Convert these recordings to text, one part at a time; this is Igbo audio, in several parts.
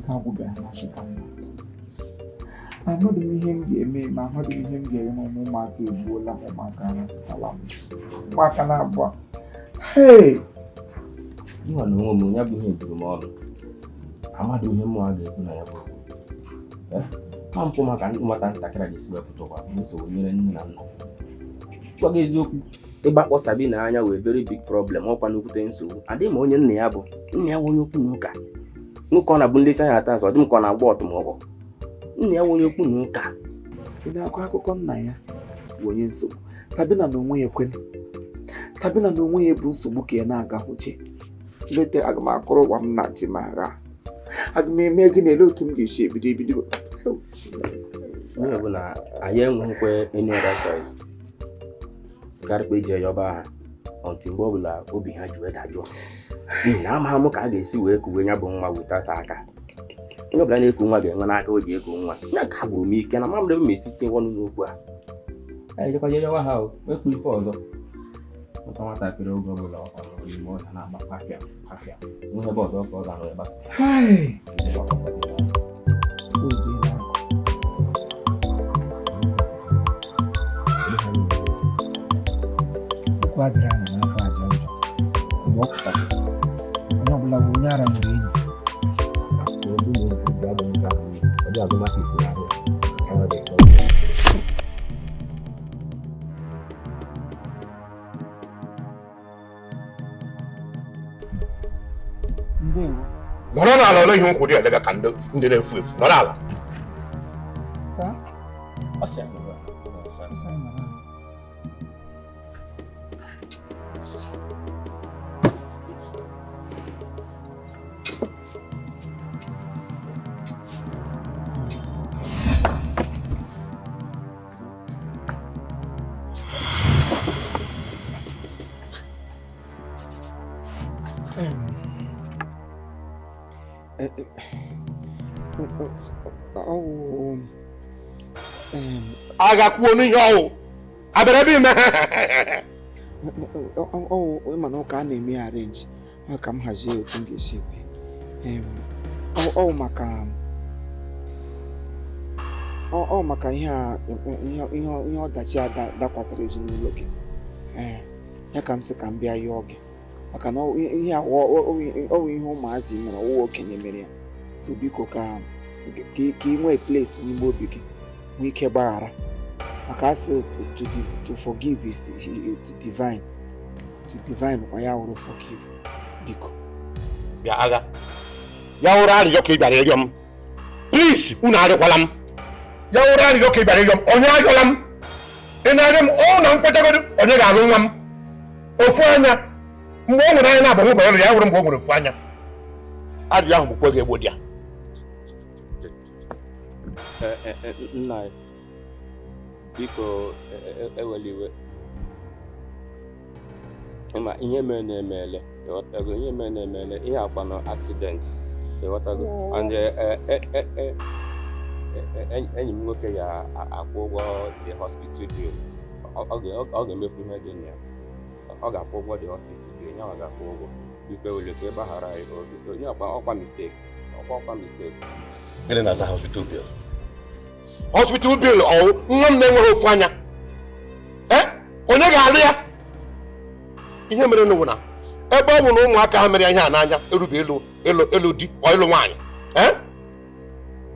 Ike agwụbeghị na asị ka mma. Amaghị m ihe m ga-eme ma amaghị m ihe m ga-eme ma ụmụaka egbuola m, ụmụaka arapụtala m, ụmụaka na-abụọ. Hey! Nwa na onwe m, ya bụ ihe juru m ọnụ. Amadị ihe mmụọ a ga-ekwu na ya bụ okwu. Ma mpụ maka nwata ntakịrị a ga-esi wepụta ụwa bụ nsogbu nyere nne na nna. Gwa gị eziokwu, ịgbakpọ Sabina anya wee very big problem, ọkwa nnukwute nsogbu. Adịghị ma onye nna ya bụ, nna ya bụ onye okwu na ụka. Nwoke ọ na-abụ nlesi anya ata azụ, ọ dị m ka ọ na-agba ọtụmọgbọ. Nna ya bụ onye okwu na ụka. Ị na-akọ akụkọ nna ya bụ onye nsogbu. Sabina na onwe ya ekwela. Sabina na onwe ya bụ nsogbu ka ya na-aga hụche. Lete, aga m akọrọ ụwa m na chi m agha. Aga m eme gị na ele otu m ga-esi ebido ebido. Onye bụ na anyị enweghịkwa any other choice karịkwa ije yọba ha until mgbe ọbụla obi ha ji wee dajụọ, n'ihi na amaghị m ka a ga-esi wee kuwe ya bụ nwa wetata aka. Onye ọbụla na-eku nwa ga-enwe n'aka o ji eku nwa ya ka gwụrụ m ike na mamdị m esi tinye ọnụ n'okwu a. Anyị jekwa je yọwa ha o wepụ ife ọzọ maka nwatakịrị oge ọbụla ọ nọ n'ime ọhịa na-agba pafịa pafịa ihe ebe ọzọ ka ọ ga-anọ ebe a. Hai! O jeela akụ. Okwu adịrị anya n'afọ aja njọ. Mgbe ọ pụtara, onye ọbụla bụ onye ara nwere enyi. Ndewo. Nọrọ n'ala. Ole ihe nkwụ dị elega ka ndị ndị na-efu efu nọrọ ala. Saa? Ọ sị ya nọrọ ala. Sị anyị nọrọ ala. Ọwụ Agha kwuo n'ihe ọwụ abịara ebe ime. Ọwụ mana ụka a na-eme arrange ọ ka m hazie otu m ga-esi ekwe. Ọ maka ọ maka ihe a, ihe ihe ihe ọdachi a dakwasịrị ezinụlọ gị. Ee, ya ka m sị ka m bịa yọọ gị maka na ihe a ọ wụ ihe ụmụazị mere, ọwụwa okenye mere ya. So biko, ka ị nwee place n'ime obi gị, nwee ike gbaghara, maka asị to forgive is to divine, to divine kwa ya wụrụ forgive. Biko. Bịa agha, ya wụrụ arịrịọ ka ị bịara ịrịọ m, please, unu arịọkwala m. Ya wụrụ arịrịọ ka ị bịara ịrịọ m, onye arịọla m? Ị na-arịọ m ọ na nkwetagodo onye ga-alụ nwa m ofu anya mgbe o nwere anya na-abụ nwekwa ịlụ ya wụrụ mgbe o nwere ofu anya. Arịrịọ ahụ bụkwa ga-egbo di ya. Nna anyị, biko, ewela iwe. Ma ihe mere na-emele, ịghọtago? Ihe mere na-emele, ihe akwa nọ accident, ịghọtago? And enyi m nwoke ga-akwụ ụgwọ the hospital bill. Ọ ga-emefu ihe dị na ya. Ọ ga-akwụ ụgwọ the hospital bill, ya ọ ga-akwụ ụgwọ. Biko, ewele ka ịgbaghara anyị o, biko. Ihe ọkwa ọkwa mistake, ọkwa ọkwa mistake. Gịnị na-aza hospital bill? Hospital bill ọwụ nwa m na-enweghị ofu anya? Ee, onye ga-alụ ya? Ihe mere n'ụwa na ebe ọ bụ na ụmụaka ha mere ihe a n'anya erube elu elu elu di ọ ịlụ nwaanyị. Ee,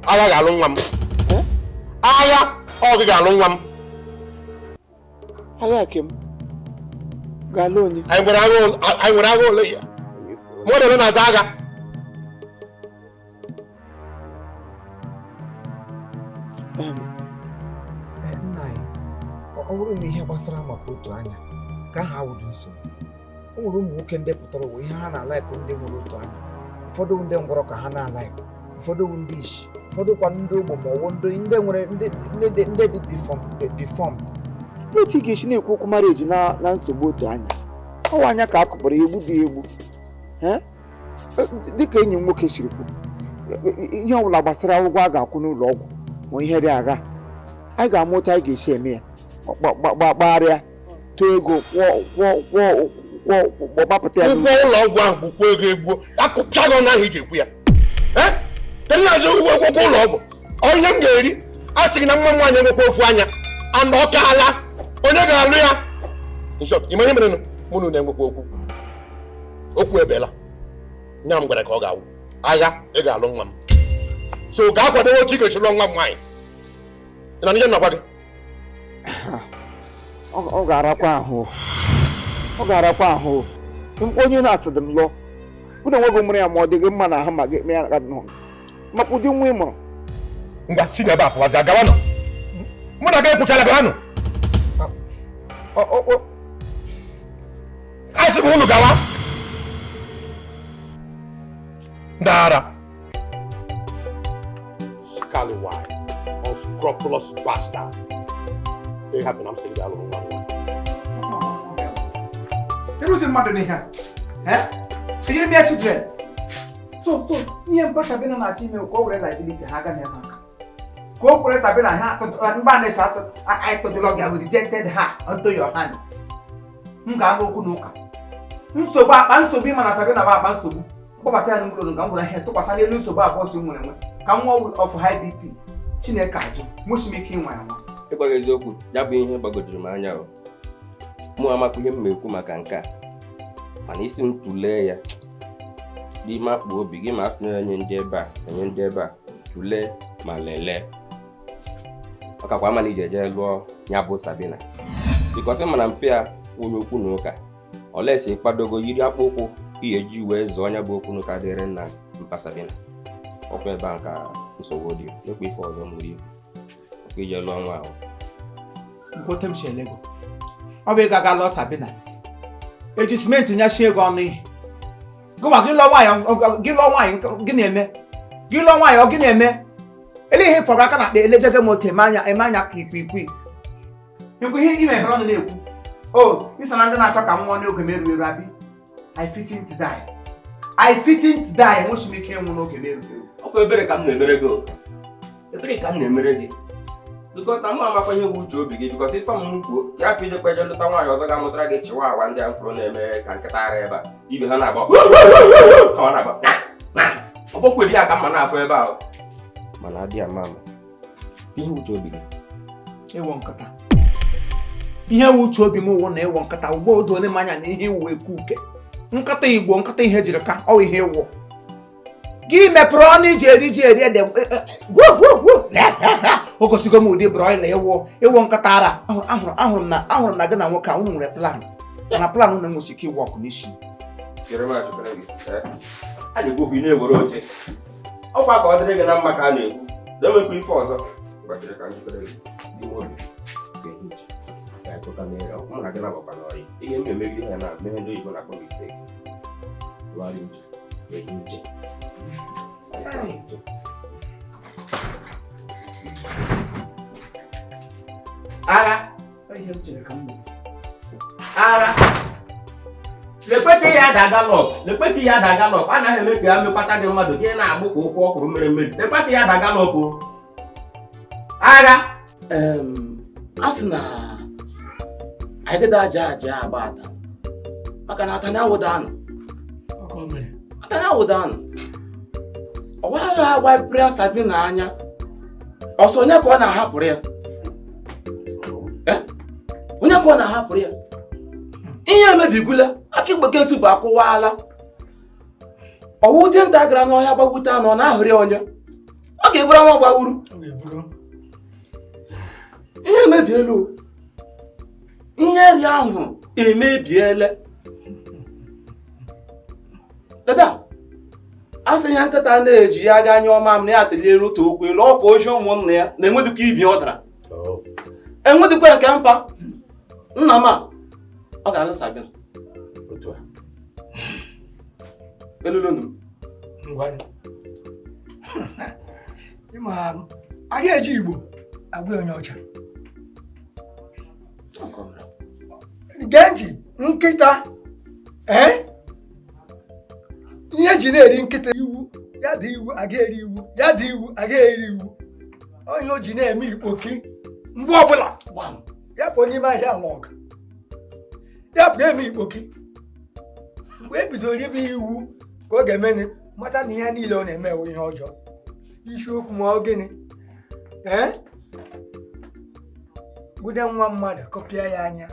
agha ga-alụ nwa m. Agha, ọ gị ga-alụ nwa m. Agha ke m ga-alụ onye? Anyị nwere agha anyị nwere agha ole ya? Mmadụ ole na-aza agha? Nna anyị, ọ bụrụ na ihe gbasara maka otu anya ka aha awụdụ nsogbu, o nwere ụmụ nwoke ndị pụtara ụwa ihe ha na-alaikụ ndị nwere otu anya. Ụfọdụ ndị ngwọrọ ka ha na-alaikụ, ụfọdụ bụ ndị isi, ụfọdụ kwa ndị ogbo, ma ọ bụ ndị nwere ndị dị deformed. Olee otu ị ga-esi na-ekwu okwu marriage na nsogbu otu anya? Ọwa anya ka a kụkpọrọ ya, egbu dị ya egbu. Eh? Dịka enyi m nwoke siri kwu, ihe ọbụla gbasara ụgwọ a ga-akwụ n'ụlọ ọgwụ ma ihe dị agha, anyị ga-ama otu anyị ga-esi eme ya. Gbagharịa tụọ ego, kwụọ kwụọ kwụọ kwụọ kwụọ, gbapụta ya. Ụgwọ ụlọ ọgwụ ahụ bụkwa ego egbuo akụpịa gị ọnụ ahụ ị ga-ekwu ya. Ee? Kedu na-azụ ụgwọ ụgwọ ụlọ ọgwụ? Onye m ga-eri? A sị gị na nwa m nwaanyị enwekwa ofu anya, and ọ kaala, onye ga-alụ ya? In short, ime ihe merenụ, mụ na unu enwekwa okwu. Okwu ebela nya m gwara ka ọ ga-awụ agha. Ị ga-alụ nwa m, so gaa kwadowe otu ị ga-esi lụọ nwa m nwaanyị. Ị na ihe m na-agwa gị? Ọ ga-arakwa ahụ, ọ ga-arakwa ahụ. Nkwa onye na-asị dị m lụọ unu enweghị mụrụ ya, ma ọ dịghị mma na ahụ, ma gị mee ya nọ maka ụdị nwa ị mụrụ. Ngwa, si n'ebe a pụwazi. Gawanụ, mụ na gị ekwuchala. Gawanụ. A sị m unu gawa. Ndị ara, scallywag, unscrupulous bastard. Ị hapụ na m sị gị alụrụ nwa m nwaanyị. Kedu ụdị mmadụ n'ihe a? Ejiri m ya children. So ihe mpa Sabina na-achọ ime ka o were liability ha aga m aka ka o kwere Sabina ha mgbe a na-eso atụ anyị tụjụlọ gị, I rejected her onto your hand. M ga-anụ okwu na ụka nsogbu, akpa nsogbu. Ịma na Sabina bụ akpa nsogbu. Mkpọbata ya n'ụlọ ka m gwara ihe tụkwasị n'elu nsogbu abụọ si m nwere nwe ka m nwa of high BP. Chineke ajụ nwesi m ike ịnwa ya nwa. Ịgwa gị eziokwu, ya bụ ihe gbagojuru m anya. O mụ amakwa ihe m ma ekwu maka nke a, mana isi m tụlee ya n'ime akpa obi gị, ma a sị na enye ndị ebe a, enye ndị ebe a, tụlee ma lelee, ọ kakwa ama na iji eje lụọ ya bụ Sabina, because mana mpe ya onye okwu na ụka olesi kwadogo yiri akpụ ụkwụ ihe ji wee zụọ ya bụ okwu na ụka dịrị nna mpa Sabina. Ọkwa ebe a ka nsogbu dị n'ekwe. Ife ọzọ m nwere ikwu, ọkwa ije lụọ nwa ahụ. Nkwete m si elego, ọ bụ ịga ga lụọ Sabina, eji simenti nyachie ego ọnụ ihe gụma gị lụọ nwaanyị. Gị lụọ nwaanyị, gị na-eme gị lụọ nwaanyị, ọ gị na-eme ele ihe fọrọ aka na akpa elejege m otu eme anya eme anya ka ikwiikwi nkwu ihe ị meghere ọnụ na-ekwu o iso na ndị na-achọ ka m nwụọ n'oge m eru eru. Abi I fitting to die, I fitting to die. Enweghị m ike ịnwụ n'oge m eru eru. Ọkwa ebere ka m na-emere gị o. Ebere ka m na-emere gị, because na mụ amakwa ihe bụ uche obi gị, because ịtọ m kwuo ka hapụ ijekwa eje lụta nwaanyị ọzọ ga-amụtara gị chịwa awa ndị a m fụrụ na-eme ka nkịta ara ebe a ibe ha na-agba ka ọ na-agba ọgbọkwedi ya ka mma na-afụ ebe ahụ, mana adị ama ama ihe uche obi gị. Ịwọ nkata, ihe wu uche obi m wụ na ịwọ nkata ugbo odo ole m anya na ihe iwu ekwu uke nkata Igbo, nkata ihe jiri ka ọ wụ ihe ịwụ gị mepere ọnụ iji eri ji eri ede gwuo o gosigo m ụdị broiler ịwụ ịwụ nkata ara. Ahụrụ m na gị na nwoke a unu nwere plans, mana plan unu enweghị ike ịwụ ọkụ n'isi. Chere m ajụkere gị. A na-ekwu okwu, ị na-ewere oche. Ọkwa ka ọ dịrị gị na mma ka a na-ekwu na-enwekwa ife ọzọ. Gbachiri ka njikere gị n'ime obi ga-ehi iche ka anyị tụta mmiri ọkụ. Mụ na gị na-agbakwa n'ọyị ihe m ga-emegide ha na mee ndị oyibo na-akpọ mistake. Tụgharịa uche, ehi uche. Anyị tụgharịa uche. Agha. Ọ ihe m chere ka m mere. Agha. Lekwe ka ihe ada galop, lekwe ka ihe ada galop. Anaghị eme ka ya mekwata gị mmadụ gị na-agbụ ka ofe ọkwụrụ mere mmebi. Lekwe ka ihe ada galop o. Agha. A sị na anyị gịda aja aja agba ata maka na atani awụda anụ, atani awụda anụ. Ọ gwaghị agba Sabina anya ọsọ. Onye ka ọ na-ahapụrụ ya? Eh? Onye ka ọ na-ahapụrụ ya? Ihe emebigwula aka igbo kesi bụ akụwaala. Ọwụ dinta gara n'ọhịa gbawute anụ, ọ na-ahụrụ ya onye ọ ga-eburu anụ ọ gbawuru. Ihe emebiela o. Ihe nri ahụ emebiela. Leda a sị ihe nkịta na-eji ya aga anya ọma m na ya teliere otu okwu elu ọkwa ozi ụmụnna ya na-enwedịkwa ibi ọ dara enwedịkwa nke mpa nna m a ọ ga-alụ Sabina. Otu a. Elulonu. Ngwanụ. Ịma a ga-eji Igbo agwa onye ọcha gee ntị. Nkịta, ee, ihe eji na-eri nkịta iwu ya dị iwu aga eri iwu ya dị iwu aga eri iwu onye o ji na-eme ikpoki mgbe ọbụla Gbam. Ya pụọ n'ime ahịa ala ọgụ ya pụọ eme ikpoki. Mgbe e bidoro ibe iwu ka ọ ga-emeni mata na ihe niile ọ na-eme ewu ihe ọjọọ. Isiokwu ma ọ gịnị? Ee? Gude nwa mmadụ kọpịa ya anya.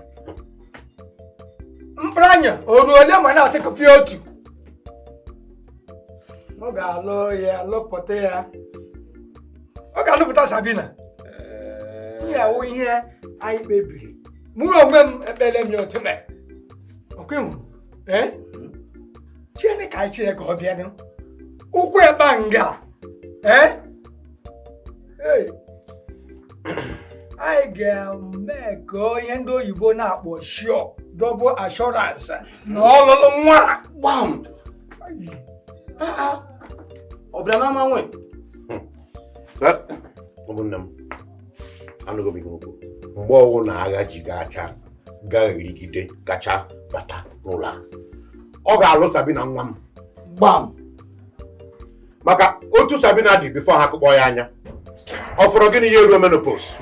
Mkpụrụ anya o ruo ole ma na-asị kọpịa otu? Ọ ga-alụ ya, lụpụta ya. Ọ ga-alụpụta Sabina. Ihe awụ ihe anyị kpebiri. Mụ na onwe m ekpere m ya otu mee. Ọkwa ee? Chineke anyị chere ka ọ bịa nụ. Ụkwụ ekpa nga. Ee? Ee. Anyị ga-eme ka ihe ndị oyibo na-akpọ sure, double assurance na ọlụlụ nwa. Gbam! Ọ bịara n'ama nwe? Ụmụnne m, anụghị m ihe okwu. Mgbe ọwụ na agha ji gacha ga-erigide gacha bata n'ụlọ a, ọ ga-alụ Sabina nwa m. Gbam! Maka otu Sabina dị before ha akụkpọ ya anya, ọ fọrọ gịnị ya eruo menopause?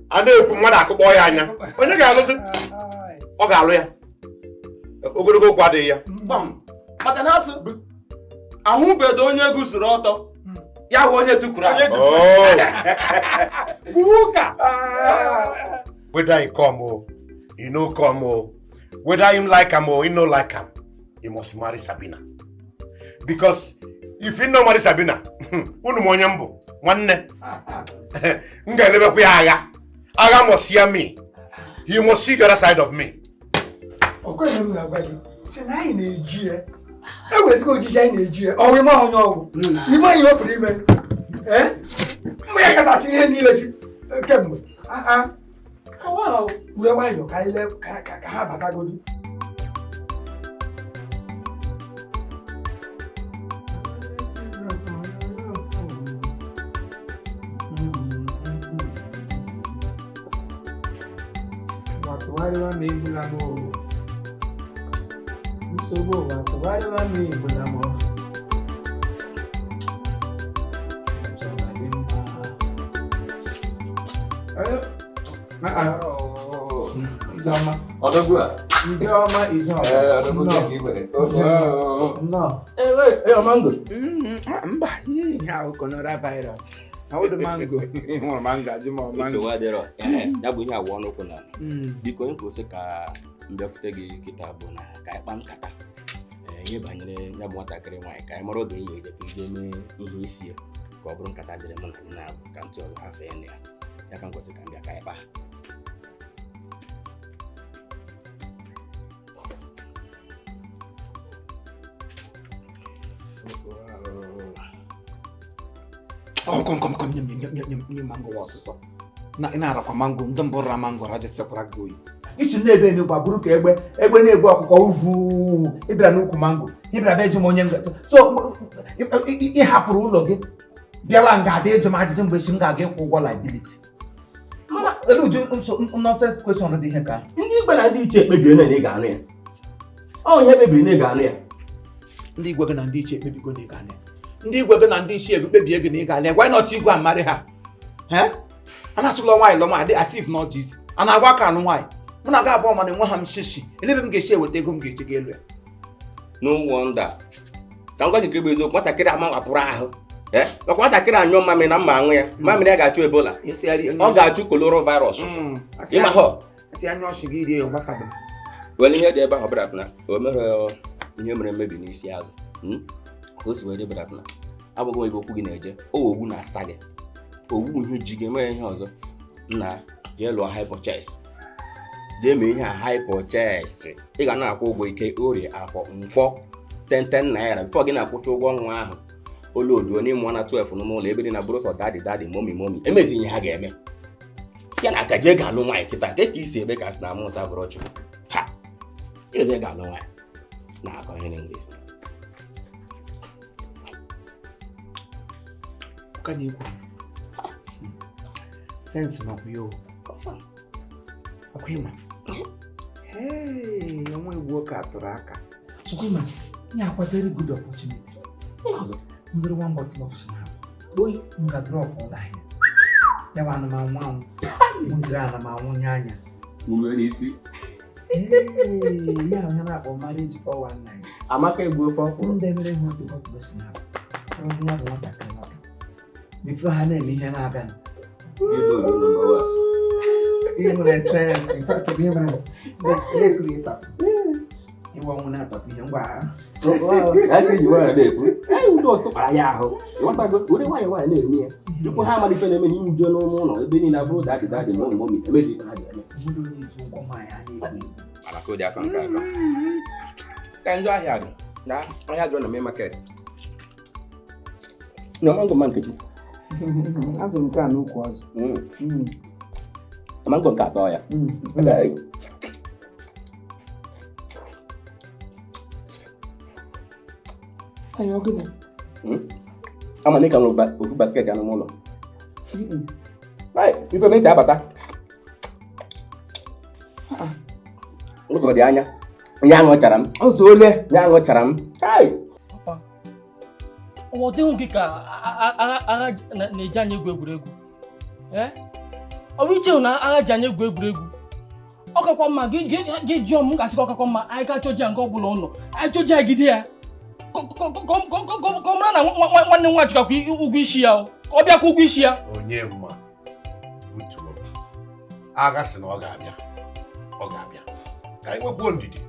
A na-ekwu mmadụ akụkpọ ya anya, onye ga-alụzi? Ọ ga-alụ ya. Ogologo okwu adịghị ya. Gbam! Maka na asụ ahụbedo onye guzoro ọtọ ya hụ onye tukwuru ahụ. Ụka. Whether he come o, he no come o, whether him like am o, he no like am, he must marry Sabina. Because if he no marry Sabina, unu m onye mbụ nwanne, m ga-elebekwa ya agha. Agha must hear me. He must see the other side of me. Ọkwenye m na-agwa gị si na anyị na-eji ya. Ewezụga ojiji anyị na-eji ya, ọwụ ime onye ọgwụ. Ime ihe o pụrụ ime. Ee? Mgbe ya kasachi ihe niile si kemgbe. Were nwayọọ ka anyị lee ka ha batagodu. Ụwa tụgharịwa m egbula m o. Nsogbu ụwa tụgharịwa m egbula m o. Ijeọma. Ọdọgwu a. Ijeọma, Ijeọma. Ee, ọdọgwu gị ka i nwere. Nnọọ. Ee, mango. Mba, ihe ahụ coronavirus. Ahụdị mango. Hụrụ mango ajụ ma ọ mango. Nsogbu adịrọ. Ya bụ ihe agwa ọnụ ụkwụ na. Biko onye kwụsị ka mbịakwute gị kịta bụ na ka anyị kpaa nkata ihe banyere ya bụ nwatakịrị nwaanyị, ka anyị mara oge ya eje ka ije mee ihe isi ya, ka ọ bụrụ nkata dịrị mụ na gị na-abụ ka ntị ọzọ ha fee ya. Ya ka m kwesịrị ka m bịa ka anyị kpaa. Kom kom kom, nye nye mango ọsụsọ. Na ị na-arakwa mango, ndị mbụ ra mango rajisikwara gị oyi. Ichi na-ebe enugwu abụrụ ka egbe egbe na-egbu ọkụkọ uvu ịbịara n'ukwu mango, ịbịara bịa ịjụ m onye nga. So ị hapụrụ ụlọ gị bịawa nga abịa ịjụ m ajụjụ mgbe echi m ga-aga ịkwụ ụgwọ liability. Mana elu ụdị nonsense question dị ihe ka ndị igwe na ndị ichie ekpebiri na ị ga-anụ ya. Ọ ihe kpebiri na ị ga-anụ ya. Ndị igwe gị na ndị ichie ekpebigo na ị ga-anụ ya. Ndị igwe gị na ndị ichie ekpebie gị na ị ga-anụ ya. Why not igwe amarị ha? A na-asụlọ nwaanyị lọ nwaanyị as if not easy. A na-agwa aka alụ nwaanyị. Mụ na gị abụọ mana enwe ha m shishi. Elebe m ga-esi eweta ego m ga-eji ga elu ya. No wonder. Ka m gwa gị nke bụ eziokwu, nwatakịrị amawapụrụ ahụ. Maka nwatakịrị anyụọ mamịrị na mma aṅụ ya, mamịrị ya ga-achụ Ebola. Ọ ga-achụ coronavirus. Ịma họ. Were ihe dị ebe ahụ bịara o mere ihe mere mmebi n'isi azụ. Ka o si wee dị bịara abụghị ebe okwu gị na-eje. Ogbu na-asa gị. Ogbu ihe ji gị eme ihe ọzọ. Nna jee lụọ hypochess. Jee mee ihe a hypochess. Ị ga na-akwụ ụgwọ ike orie afọ nkwọ 10 naira before gị na-akwụcha ụgwọ ọnwa ahụ. Olu oduo n'ime ọnwa 12 n'ụlọ ebe dị na bụrụ sọ daddy daddy mommy mommy. Emezi ihe ha ga-eme. Ya na aka jee ga-alụ nwaanyị kịta ka ka isi ebe ka sị na amụsa bụrụ Chukwu. Ha! Ịreze ga-alụ nwaanyị na-akọ ihe n'English. Sense nọkwa ya o. Ọkwa ịma. Hey, onwe egwu oke atụrụ aka. Ọkwa ịma, ihe akwa very good opportunity. M zụrụ one bottle of Schnapp. M ga drop ụlọ ahịa. Ya bụ anụmanụ anwụ. M zụrụ anụmanụ nye anya. Ee, ya onye na-akpọ marriage 419. Amaka egbu ofe ọkwụrụ. Ndị mere ihe otu bottle of Schnapp. Ọzọ ya bụ nwatakịrị nwatakịrị. Before ha na-eme ihe na-aga. Ị nwere sense. In fact, ebe ị nwere na-ekiri ịta. Ịgba ọnwụ na-atapụ ihe ngwa ha. Anyị ji nwayọọ na-ekwu anyị ụdị ọtụtụ kpara ya ahụ, ịghọtago? Were nwayọọ nwayọọ na-eme ya tupu ha amalite na-eme na iwujuo n'ụmụ ụlọ ebe niile abụrụ daddy, daddy, mommy, mommy, emezi ife ha ji eme. Mmadụ onye ji ụgwọ nwaanyị a na-egbu egbu. Mana ka o dị aka nke aka ka njọ ahịa dị na ahịa jụrụ na main market na mango ma Nkechi. Azụ nke a n'ukwu azụ. Mango nke atọ ya. Anyị ọ gịnị? Ama na ị ka nwere ofu basket ya n'ụlọ. Ife m esi abata ụzọ dị anya, ya aṅụchara m. Ụzọ ole? Ya aṅụchara m. Ọ dịghị gị ka agha na-eji anyị egwu egwuregwu. Ọ bụ iche na agha ji anyị egwu egwuregwu. Ọ kakwa mma gị jụọ m, gasịkwa ọkakwa mma anyị ka chọji ya nke ọ bụla ụlọ anyị chọji ya gide ya ka ọ mara na nwanne m nwa jikakwa ụgwọ isi ya, ka ọ bịakwa ụgwọ isi ya. Onye mma butuo agha sị na ọ ga-abịa, ọ ga-abịa, ka anyị nwekwuo ndidi.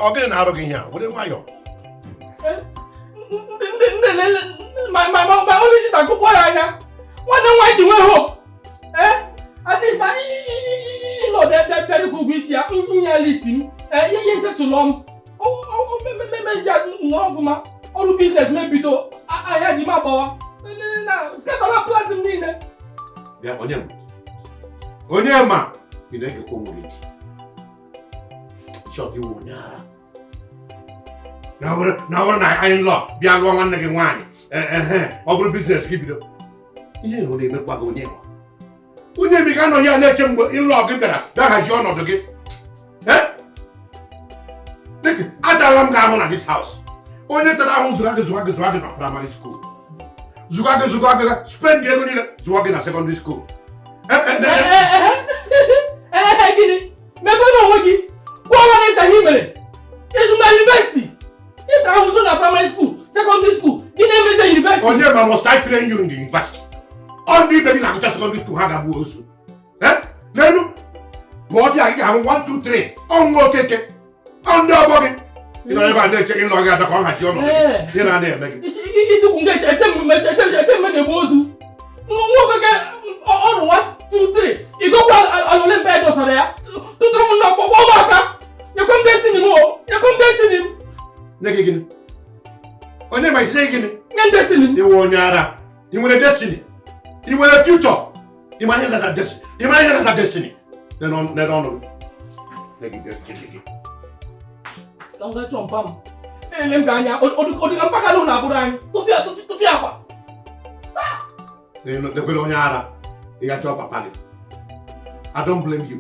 Ọ gịnị na-arụ gị ihe a? Were nwayọọ. Ma onye isi akụkpọ ya anya, nwanne m nwaanyị ji nwee hope. At least ịlọ bịara ịkwụ ụgwọ isi ya, nye list m, ihe esetụlọ m memeji nọrọ ọfụma, ọrụ business mebido ahịa ji m agbawa skatala plazm niile. Bịa, onye ma, onye ma ị na-egekwa onwe gị ntị. Chọọ iwu onye ara na ọ bụrụ na anyị lọ bịa lụọ nwanne gị nwaanyị, ọ bụrụ business gị bido ihe na ọ na-emekwa gị. Onye ma, onye mi ga-anọ ya na-eche mgbe ịlụ ọgụ bịara bịa hazie ọnọdụ gị. Dịka atara m ga-ahụ na this house, onye tara ahụ zụga gị zụga gị zụga gị na primary school, zụga gị zụga gị spend ego niile zụọ gị na secondary school. Gịnị mepere onwe gị gwa ọnwa na-eze ihe mere ịzụ na university, ịtara ahụzụ na primary school, secondary school, gị na-emezi university. Onye ma, must I train you in the university? Ọ ndị ibe gị na-agụcha secondary school ha ga-abụ osu. N'elu pụọ dị, anyị ga-ahụ 1 2 3 ọnwụ okeke ọ ndị ọgbọ gị ị nọ ebe a na-eche ịlọ gị ada ka ọ hazie ọnọdụ gị, ihe na-ana eme gị. Idukwu nga eche mme na-egbu ozu nwa okeke ọrụ 1 2 3 igokwa alole mbe dosara ya tụtụrụ m n'ọkpọkpọ ụmụaka. Nyekwe m destiny m o, nyekwe m destiny m. Nye gị gịnị? Onye ma isi nye gị gịnị? Nye m destiny m. Ịwụ onye ara, ị nwere destiny, ị nwere future, ị ma ihe nata destiny, ị ma ihe nata destiny. Nene ọnụ gị. Nye gị destiny gị. Ka m gaa chọọ mpa m. Ele m ga anya, ọ dịka mpaghara ụlọ abụrụ anyị. Tụfịa tụfịa akwa. Lekwere onye ara, ị ga chọọ papa gị. I don't blame you.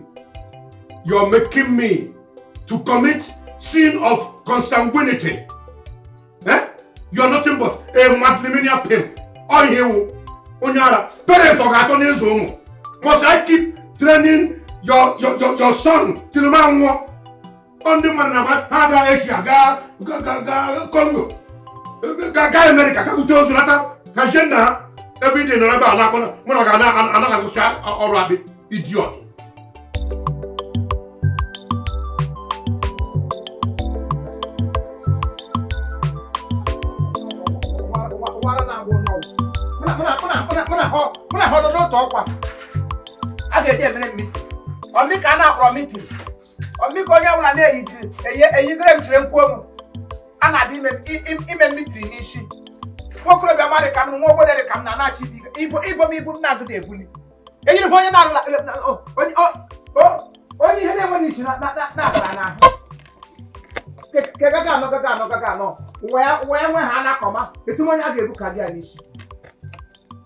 You're making me to commit sin of consanguinity. Eh? You're nothing but a matrilineal pimp. All here, onye ara, parents ọ ga-atọ n'ịzụ ụmụ. Must I keep training your son till ma nwụọ? Ọ ndị mmadụ na ha gaa Asia, gaa Congo, gaa America, ga bute ozu nata hazie nna ha. Everyday nọrọ ebe a na-akpọ mụ na ga anaghị agụcha ọrụ akpị idiot. Mụ na ha nọ n'otu ọkwa a ga-eji emere meeting ọmị ka a na-akpọrọ meeting ọmị ka onye ọbụla na-eyijiri eyigere m siri nkwuo m a na-abịa ime meeting n'isi nwa okorobịa mmadụ ka m, nwa obodo dị ka m na-anachi ibu ibo m ibu m na-agụda ebuli eyiri m onye na-alụ onye ihe na-enwe n'isi na-abara n'ahụ gaga anọ gaga anọ gaga anọ ụwa ya nwe ha anakọma etu onye a ga-ebu ka gị ya n'isi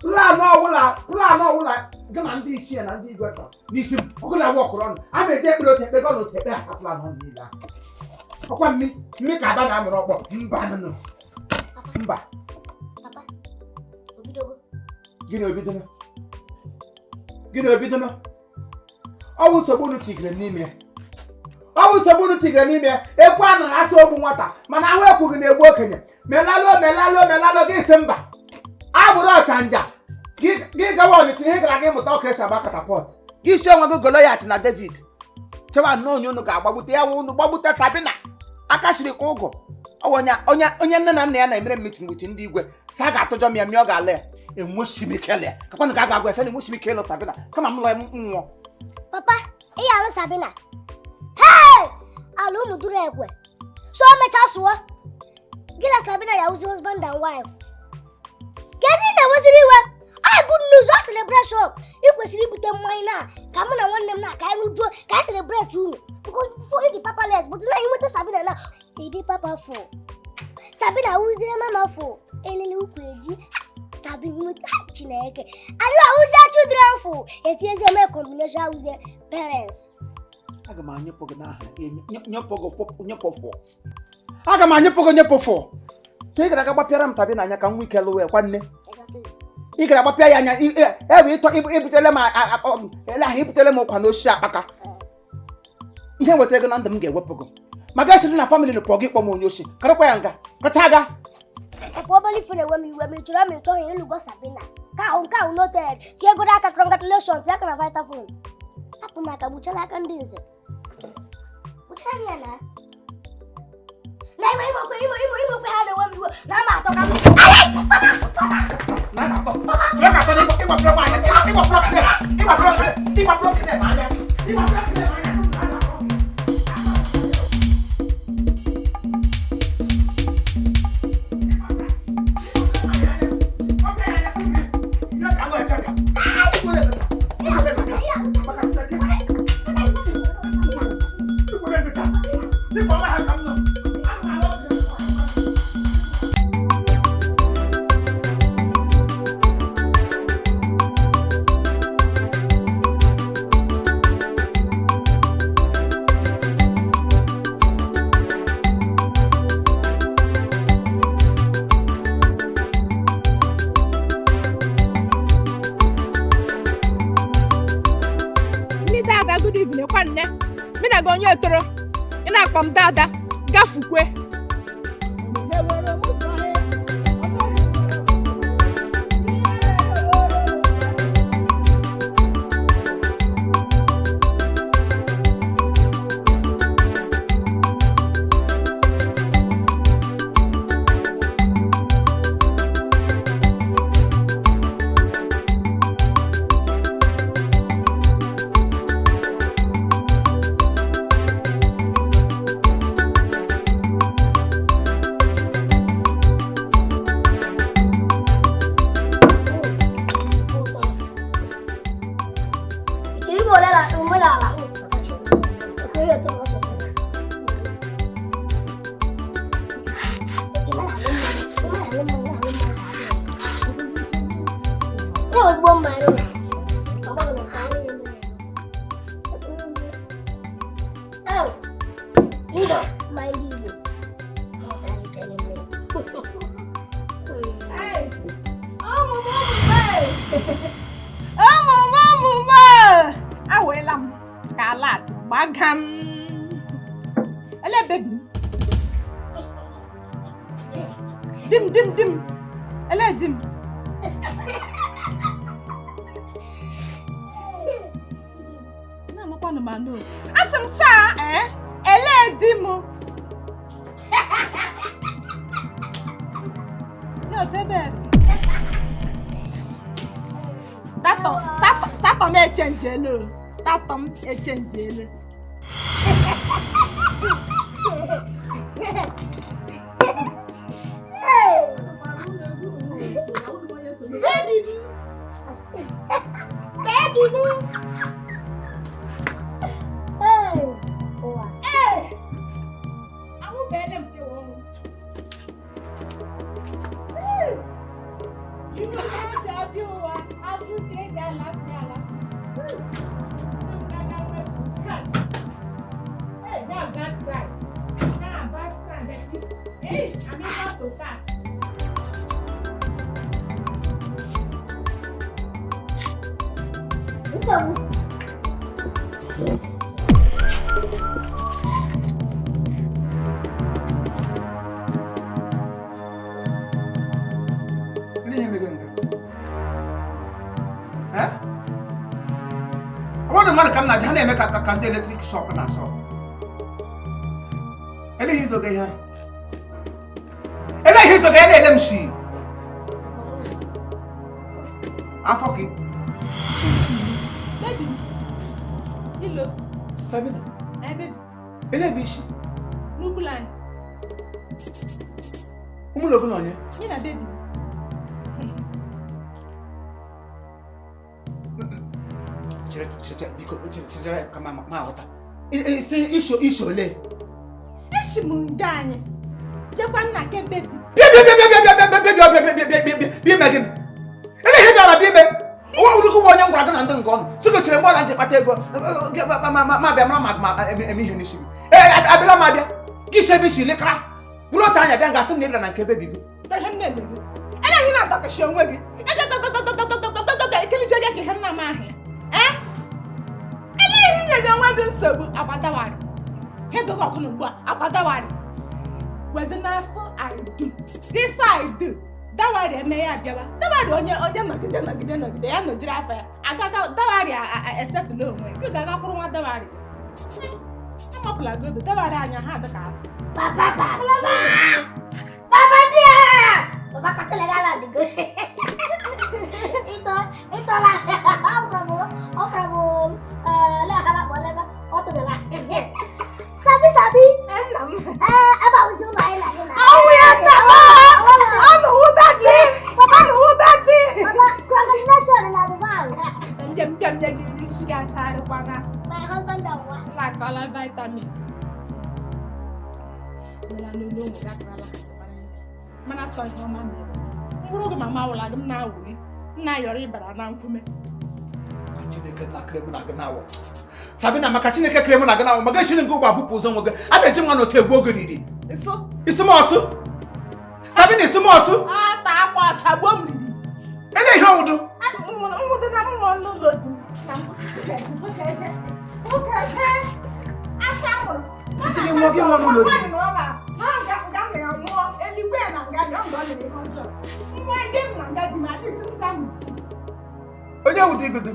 plan ọbụla plan ọbụla gị na ndị isi ya na ndị igwe chọrọ n'isi m ọgụ na wọkụrụ ọnụ a ma eji ekpere otu ekpe gọna otu ekpe asa plan ọnụ niile ahụ ọkwa mmi mmi ka aba na-amụrụ ọkpọ mba nụnụ mba. Gịnị obidona? Gịnị obidona? Ọ bụ nsogbu unu tigere n'ime ya. Ọ bụ nsogbu unu tigere n'ime ya. Ekwe a nara asị ogbu nwata mana ahụ ekwughị na-egbu okenye. Melalụ melalụ melalụ gị sị mba. Gaa bụrụ ọchanja. Gị gawa Ọnịcha ihe gara gị mụta ọka esi agba katapọt. Gị si onwe gị Goliath na David. Chewa nnọọ onye unu ga-agbagbute ya wụ unu gbagbute Sabina. Aka siri ka ụgụ. Ọ wụ onye nne na nna ya na-emere meeting with ndị igwe. Sa ga-atụjọ m ya mịa ọ ga-ala ya. Enweghị m ike ịlụ ya. Kakwanụ ka a ga-agwa ya sị na enweghị m ike ịlụ Sabina. Kama m lụọ ya m nwụọ. Papa, ị ga-alụ Sabina. Hey! Ala ụmụ duru ekwe. So mechaa sụọ. Gị na Sabina ya wụzi husband and wife. Kezi na-eweziri iwe. Ay, good news, ọ celebration. Ị kwesịrị ibute mmanya na ka mụ na nwanne m na ka anyị rujuo ka anyị celebrate unu. Because before ị dị papa less, but na ịnweta Sabina na ị dị papa fo. Sabina wụziri mama fo. Elele ukwu eji. Sabina nweta Chineke. Anyị awụzie children fo. Etinyezie mee combination awụzie parents. Aga m anyụpụ gị n'aha nyepụ fọ. Aga m anyụpụ gị nyepụ fọ. So ị gara aga gbapịara m Sabina anya ka m nwee ike lụwa ya kwa nne. Ị gara gbapịa ya anya ebe ịtọ ibutele m ele ahụ ibutele m ụkwa n'osisi akpaka. Ihe nwetara ego na ndụ m ga-ewepụ gị. Ma ga esiri na famịlị pụọ gị kpọọ m onye osi. Karakwa ya nga. Kacha aga. Papa obere ife na-ewe m iwe ma ị chọrọ ma ị chọghị ịlụgo Sabina. Ka ahụ nke ahụ noted. Tiegoro aka congratulations aka na Vitafoam. Hapụ m aka gbuchara aka ndị nze. Gbuchara ya na. Na ime ime okwe ime ime ime okwe ha na-ewe m iwe na ama atọ ka m. Na na-atọ. Na na-atọ na ịgbapụrụ m anya. Ịgbapụrụ ịgbapụrụ ịgbapụrụ m anya. Ịgbapụrụ m anya. Dada, good evening, kwanne. Mi na go onye toro. Ị na-akpọ m dada, gafukwe. Dim. Ele dim. Na no kwanu manu. Asem sa eh ele dim. Yo tebe. Start on me change elo. Start on e change elo. Ihe mere nga? Ụfọdụ mmadụ ka m na-aja ha na-eme ka ka ndị electric shock na shop. Eleghị izoga ihe ahụ. Eleghị izoga ya na-ele m shi. Afọ gị. Baby, ilo. Sabina. Eh, baby. Ele ebe isi. N'ugwu anyị. Ụmụlọ gị na onye? Me na baby. Chere chere biko chere chere ka ma ma aghọta. Isi isho isho ole? Eshi m nga anyị. Jekwa nna ke baby. Bịa bịa bịa bịa bịa bịa bịa bịa bịa bịa bịa bịa bịa bịa ime gịnị? Ele ihe bịara bịa ime. Ụwa wụrụ ụwa onye m gwara gị na ndị nke ọnụ. Sị gị chere mgbe ọla nje kpata ego ma bịa mara ma eme ihe n'isi gị. Ee abịala m abịa. Gị si ebe isi lekara. Bụrụ otu anya bịa nga asị m na ị bịara na nke bebi gị. Ihe m na-ele gị. Eleghị na-adọkashi onwe gị. Ekelije gị ka ihe m na-ama ahụ ya. Eh? Eleghị nye gị onwe gị nsogbu agbadawari. Ihe dogo ọkụ n'ugbu a agbadawari. Wedu na-asụ I do. This I do. Dawari eme ya abịawa. Dawari onye onye nọgide nọgide nọgide ya nọjiri afọ ya. Agaga dawari esetụla onwe. Gị ga-agakwuru nwa dawari. Amapụla gị obi dawari anya ha dịka asị. Papa, papa. Papa dia. Papa kata lagi lah digo. Itu lah. Om Prabu, lah lah boleh pak. Oh tu lah. Sabi sabi. Apa usul lain lagi lah. Oh ya, papa. Om udachi. Papa udachi. Papa, congratulations in advance. Jam jam jadi sudah cari warna. My husband dah buat. Lah kalau vitamin. Nụlụ ụmụ ya karala mana sọ ihe ọma mere mkpụrụ oge mama wụla gị m na-awụli nna yọrọ ịbara na nkume. Chineke na kere mụ na gị na-awụ. Sabina maka Chineke kere mụ na gị na-awụ maka esi ngị ụgbọ abụpụ ụzọ nwe gị a ga-eji nwa n'otu egwu oge riri. Isi m ọsụ. Sabina isi m ọsụ. Ata akwa ọcha gbuo m riri. Ele ihe ọwụdụ. Nwụdụ na mmụọ n'ụlọ di na m. Asa nwụrụ. Isi gị nwụọ gị nwụọ n'ụlọ di. Onye wụdị igodo?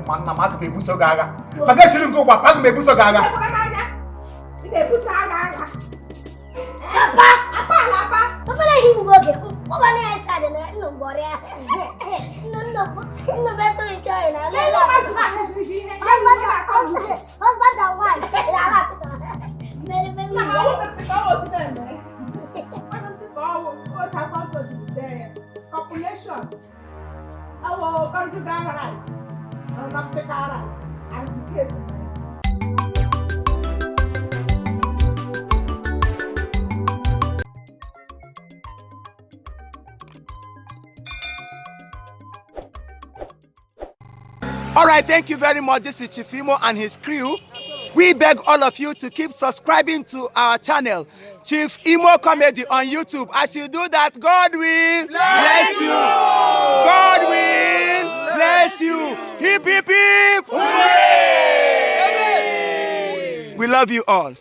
Nna m aga m ebuso gị agha. Maka esiri nke ụgba aga m ebuso gị agha. Papa! Papa lah ibu oge. Papa ni esa de na no boria. No no no betul itu na. Husband and wife. Ala pita. Mele mele. Na awo pita o ti na me. O ta pa so ti de. Population. Our conjugal right. Practical right. As the case. All right, thank you very much. This is Chief Imo and his crew. We beg all of you to keep subscribing to our channel, Chief Imo Comedy on YouTube. As you do that, God will bless you. God will bless you. Hip, hip, hip. Hooray! We love you all.